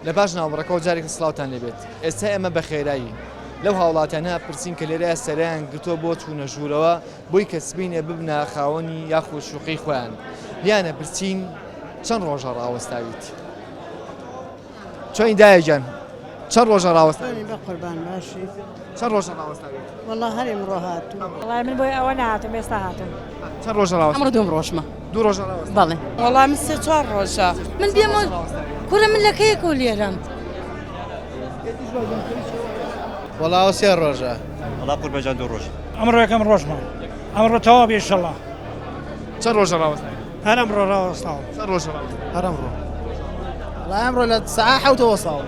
لە پاش ناوبڕەکەوە جارێک سڵاوتان لێبێت ئێستا ئێمە بە خێرایی لەو هاوڵاتیانە پرسین کە لێرە سەرەیان گرتووە بۆ چوونە ژوورەوە بۆی کە سبینێ ببنە خاوەنی یاخود شوقەی خۆیان لیانە پرسین چەند ڕۆژە ڕاوەستاویت چۆنی دایە گیان چەند ڕۆژە ڕاوەستاویت؟ بە قوربان باشی. چەند ڕۆژە ڕاوەستاویت؟ وەڵا هەر ئمڕۆ هاتووم. وەڵای من بۆی ئەوە نەهاتم ئێستا هاتم. چەند ڕۆژە ڕاوەستاویت؟ ئەمڕۆ دووەم ڕۆژمە. دوو ڕۆژە ڕاوەستاویت؟ بەڵێ. وەڵا من سێ چوار ڕۆژە. من بێمە کورە من لە کەیەکەوە لێرەم. وەڵا ئەوە سێ ڕۆژە. وەڵا قوربان دوو ڕۆژ. ئەمڕۆ یەکەم ڕۆژمە. ئەمڕۆ تەواو بێ ئیشەڵا. چەند ڕۆژە ڕاوەستاویت؟ هەر ئەمڕۆ ڕاوەستاوم. چەند ڕۆژە ڕاوەستاویت؟ هەر ئەمڕۆ. وەڵا ئەمڕۆ لە سەعا حەوتەوە وەستاوم.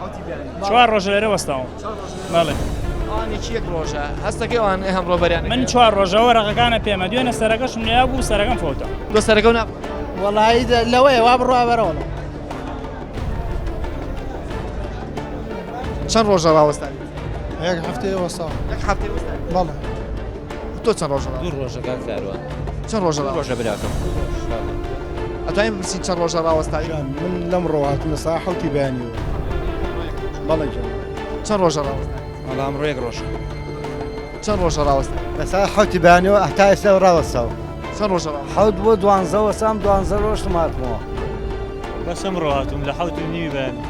چوار ڕۆژە لێرە وەستاوم. بەڵێ. ئەوانێکی یەک ڕۆژە هەستەکەی ئەوان ئەمڕۆ بەریان من چوار ڕۆژە وەرەقەکانە پێمە دوێنێ سەرەکەشم لێ بوو سەرەکەم فەوتا. تۆ سەرەکەو نا وەڵایی لەوەیە وا بڕوا بەرەوە. چەند ڕۆژە ڕاوەستاویت؟ یەک هەفتەیە وەستاوم. یەک هەفتەیە وەستاویت؟ بەڵێ. تۆ چەند ڕۆژە دوو ڕۆژە کاک کاروان. چەند ڕۆژە دوو ڕۆژە براکەم. ئەتوانین بپرسین چەند ڕۆژە ڕاوەستاوی؟ من لەمڕۆ هاتووم لە ساعە حەوتی بەیانیەوە. بەڵێ گیان. چەند ڕۆژە ڕاوەستاوی؟ وەڵا ئەمڕۆ یەک ڕۆژە. چەند ڕۆژە ڕاوەستاوی؟ لە ساعە حەوتی بەیانیەوە هەتا ئێستا ڕاوەستاوم. چەند ڕۆژە ڕاوەستاوی؟ حەوت بۆ دوانزە وەستام دوانزە ڕۆشتم هاتمەوە. بەس ئەمڕۆ هاتووم لە حەوت و نیوی بەیانی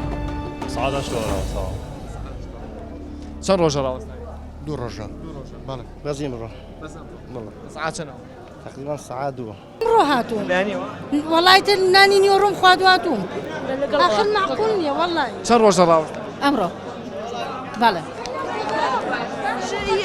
سەعات هەشتەوە ڕاوەستاوم. چەند ڕۆژە ڕاوەستاوی؟ دوو ڕۆژە. بەڵێ. بەس ئیمڕۆ. بەس ئەمڕۆ. بەڵێ. سەعات چەنەوە؟ تەقریبەن سەعات دووە. ئەمڕۆ هاتووم. بەیانیەوە؟ وەڵای تر نانی نیوەڕۆم خواردو هاتووم. ئاخر مەعقول نییە وەڵای. چەند ڕۆژە ڕاوەستاوی؟ ئەمڕۆ. بەڵێ.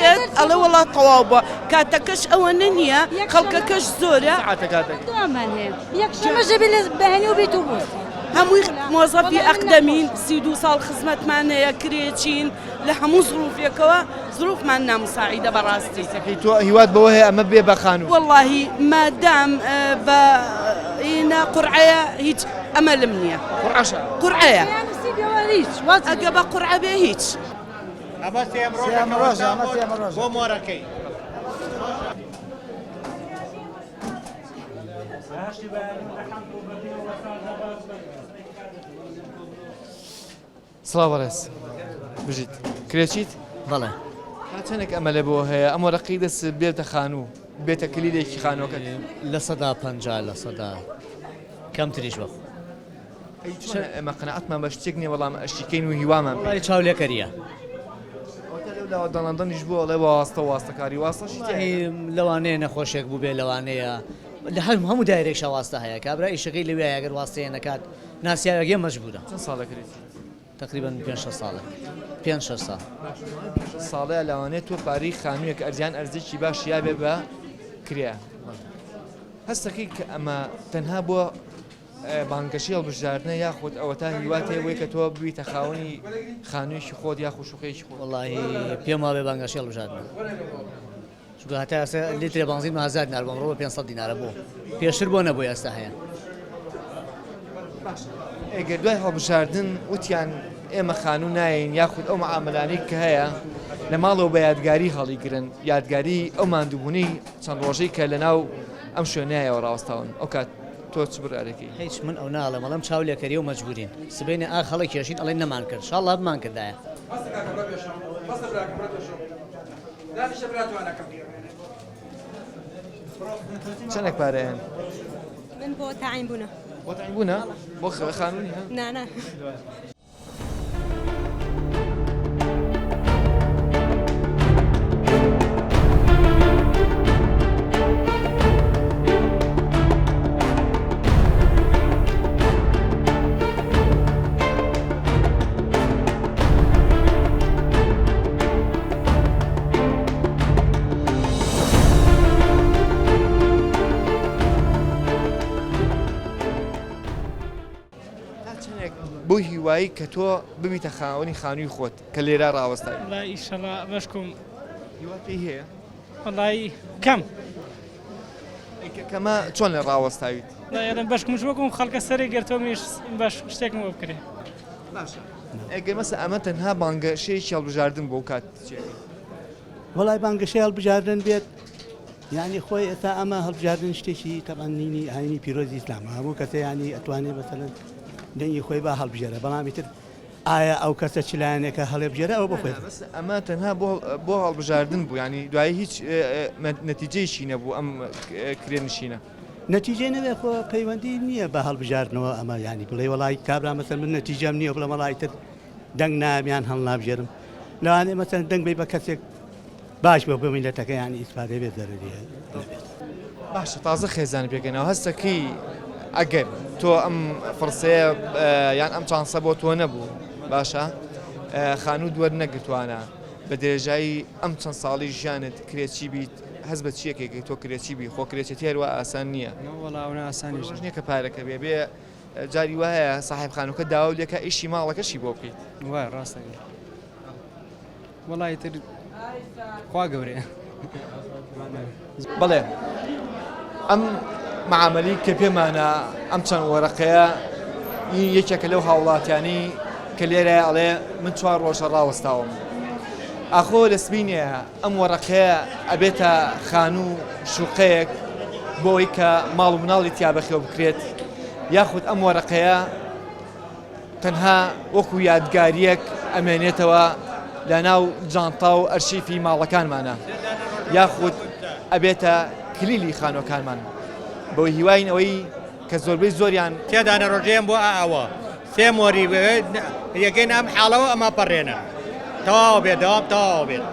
یەت ئەڵێ وەڵا تەواو بووە کاتەکەش ئەوەنە نییە خەڵکەکەش زۆرە. سەعاتە کاتەکە؟ دوامان هەیە. یەکشەممەش دەبێ لە بەیانیەوە بێیت و بوەستی. هەمووی مۆزەفی ئەقدەمین 32 ساڵ خزمەتمان هەیە کرێچین لە هەموو زروفێکەوە زروفمان نامساعیدە بەڕاستی. قسەکەی تۆ هیوات بەوە هەیە ئەمە بێ بە خانوو؟ وەڵاهی مادام بە ئینە قورعەیە هیچ ئەمەلم نییە. قورعەشە؟ قورعەیە. ئەگە بە قورعە بێ هیچ. ئەمە سێیەم ڕۆژە ئەمە سێیەم ڕۆژە بۆ مۆرەکەی. سڵاو بەڕێز بژیت کرێچیت؟ بەڵێ. تا چەندێک ئەمەلە بۆ هەیە ئەم وەرەقەی دەست بێتە خانوو بێتە کلیلێکی خانووەکەت؟ 50% لە سەدا کەمتریش بە. ئەی چۆن ئێمە قەناعەتمان بە شتێک نییە بەڵام ئەشیکەین و هیوامان پێیە. وەڵای چاولێکەرییە. ئەوەتا لەو لاوە دەڵەندەنیش بووە ئەڵێ واستە واستەکاری واستەشی تیایە. وەڵاهی لەوانەیە نەخۆشێک بووبێ لەوانەیە لە هەر هەموو دایرەیەکشا واستە هەیە کابرا ئیشەکەی لەویایە گەر واستەیە نەکات ناسیاوێک یە مەجبورە. چەند ساڵە کرێچیت؟ تەقریبەن پێنج شەش ساڵێک پێنج شەش ساڵ. باشە ماوەی پێنج شەش ساڵەیە لەوانەیە تۆ پارەی خانوویەک ئەرزیان ئەرزێکی باش یابێ بە کرێ هەستەکەی کە ئەمە تەنها بۆ بانگەشەی هەڵبژاردنە یاخود ئەوەتا هیوات هەیە بۆی کە تۆ ببیتە خاوەنی خانوویەکی خۆت یاخود شوقەیەکی خۆت؟ وەڵاهی پێم وابێ بانگەشەی هەڵبژاردنە چونکە هەتا ئێستا لیترێ بانزین بە هەزار دینار بوو ئەمڕۆ بە 500 دینارە بۆ پێشتر بۆ نەبوو ئێستا هەیە. باشە ئەگەر دوای هەڵبژاردن وتیان ئێمە خانوو نایەین یاخود ئەو معاملانەی کە هەیە لە ماڵەوە بە یادگاری هەڵیگرن یادگاری ئەو ماندووبوونەی چەند ڕۆژەی کە لەناو ئەم شوێنایەوە ڕاوەستاون ئەوکات تۆ چ بڕیارێکی؟ هیچ من ئەو ناڵێم ئەڵێم چاو لێکەریە و مەجبورین سبەینێ ئاخ هەڵی کێشین ئەڵێن نەمان کرد شاڵڵا بمان کردایە. چەندێک پارەیان؟ من بۆ تاعین بوونە. بۆ تاعین بوونە؟ بۆ خانوو نییە؟ نا نا. تا چەندێک بۆ هیوایی کە تۆ ببیتە خاوەنی خانووی خۆت کە لێرە ڕاوەستاوی؟ وەڵای ئیشەڵا بەشکم. هیوات پێی هەیە؟ وەڵای کەم. ئەی کە کەمە چۆن لێ ڕاوەستاویت؟ وەڵای ئەڵێم بەشکمش وەکوم خەڵکە سەری گرتووە منیش باش شتێکم بۆ بکرێ. باشە ئەگەر مەسە ئەمە تەنها بانگەشەیەکی هەڵبژاردن بوو ئەو کات چی ئەکەی؟ وەڵای بانگەشەی هەڵبژاردن بێت یانی خۆی ئێستا ئەمە هەڵبژاردن شتێکی تەبعەن دینی ئاینی پیرۆزی ئیسلامە هەموو کەسێ یانی ئەتوانێ مەسەلەن دەنگی خۆی با هەڵبژێرە بەڵام ئیتر. ئایا ئەو کەسە چ لایەنێکە هەڵێبژێرە ئەوە بۆ خۆی. بەس ئەمە تەنها بۆ بۆ هەڵبژاردن بوو یانی دوایی هیچ نەتیجەیەکی نەبوو ئەم کرێنشینە. نەتیجەی نەبێ خۆ پەیوەندی نییە بە هەڵبژاردنەوە ئەمە یانی بڵێ وەڵی کابرا مەسەن من نەتیجەم نییە بڵێم وەڵا ئیتر دەنگ نایەم یان هەڵنابژێرم لەوانەیە مەسەن دەنگ بەی بە کەسێک باش بۆ بۆ میلەتەکە یانی ئیسفادەی بێت زەرەری نەبێت. باشە تازە خێزان پێکەنەوە هەستەکەی ئەگەر تۆ ئەم فڕسەیە یان ئەم چانسە بۆ تۆ نەبوو باشە خانوو دووەر نەگرتوانە بە درێژایی ئەم چەند ساڵی ژیانت کرێچی بیت هەست بە چیەکێکی تۆ کرێچی بی خۆ کرێچێتی هەروە ئاسان نییە نییە کە پارەکە بێ بێ جاری وایە ساحێب خانووکە داوا لێکە ئیشی ماڵەکەشی بۆ بکەیت وای ڕاستە وەڵا ئیتر خوا گەورەیە. بەڵێ ئەم معامەلی کە پێمانە ئەم چەند وەرەقەیە یەکێکە لەو هاوڵاتیانی کە لێرە ئەڵێ من چوار ڕۆژە ڕاوەستاوم ئاخۆ لە سبینێ ئەم وەرەقەیە ئەبێتە خانوو شوقەیەک بۆی کە ماڵ و مناڵی تیا بەخێو بکرێت یاخود ئەم وەرەقەیە تەنها وەکو یادگارییەک ئەمێنێتەوە لە ناو جانتا و ئەرشیفی ماڵەکانمانە یاخود ئەبێتە کلیلی خانوەکانمان بەوە هیواین ئەوەی کە زۆربەی زۆریان تێدانە ڕۆژێن بۆ ئاوە سێ مۆری یەکەین ئەم حاڵەوە ئەمە پەڕێنن تەواو بێت دەوام تەواو بێت.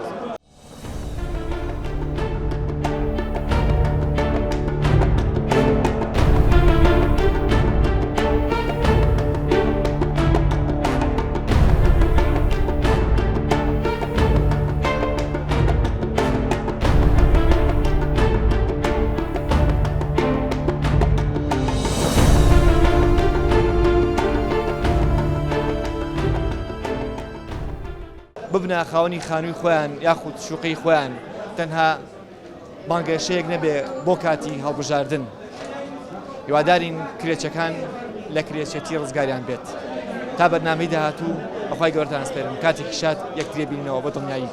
ببنە خاوەنی خانووی خۆیان یاخود شوقەی خۆیان تەنها بانگەشەیەک نەبێ بۆ کاتی هەڵبژاردن هیوادارین کرێچەکان لە کرێچێتی ڕزگاریان بێت تا بەرنامەی داهاتوو بەخوای گەورەتان ئەسپێرم کاتێکی شاد یەکتری بینینەوە بە دڵنیایی.